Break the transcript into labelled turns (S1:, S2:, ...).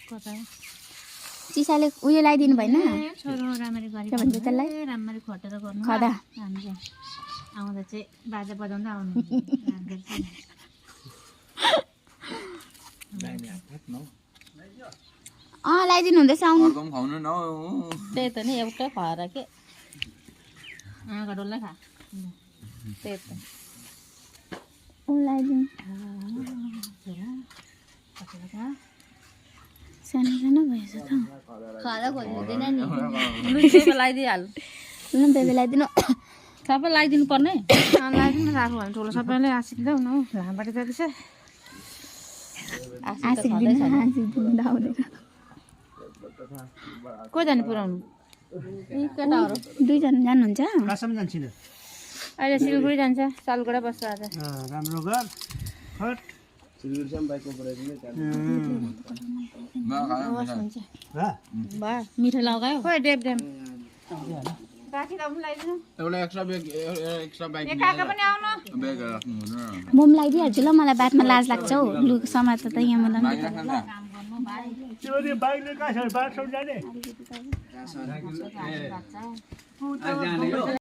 S1: कता
S2: चिसाले उयो लगाइदिनु भएन
S1: छोरो राम्ररी गरी
S2: के भन्छ त्यसलाई
S1: राम्ररी खटेर गर्नु
S2: खदा
S1: हामी चाहिँ आउँदा चाहिँ बाजा बजाउँदा आउनु
S2: लगाइदिनु हुँदैछ आउनु
S1: त्यही त नि एउटै खुवाएर के आँखा डल्लै खा त्यही त
S2: लगाइदिनु सानो सानो भएछ त
S1: खाँदा खोज्दैन नि लुचेको लगाइदिइहाल्नु
S2: ल बेबी लगाइदिनु
S1: सबै लगाइदिनु पर्ने लगाइदिनु राख्नु भने ठुलो सबैले आसिक्दै हुनु लामबाटी जाँदैछ
S2: आसिक्दिनु दाउदै
S1: को जाने पुऱ्याउनु केटाहरू
S2: दुईजना जानुहुन्छ
S3: कसम जान्छिन
S1: अहिले सिलगढी जान्छ सालगढा बस्छ आज
S3: राम्रो गर हट
S1: मिठो लगायो खोइ डेप डेम राखिँदा पनि लगाइदिनु काका पनि आउनु
S2: म पनि लगाइदिइहाल्छु ल मलाई बादमा लाज लाग्छ हौ लु समात त यहाँ मलाई
S3: बाइकले कहाँ छ 1200 जाने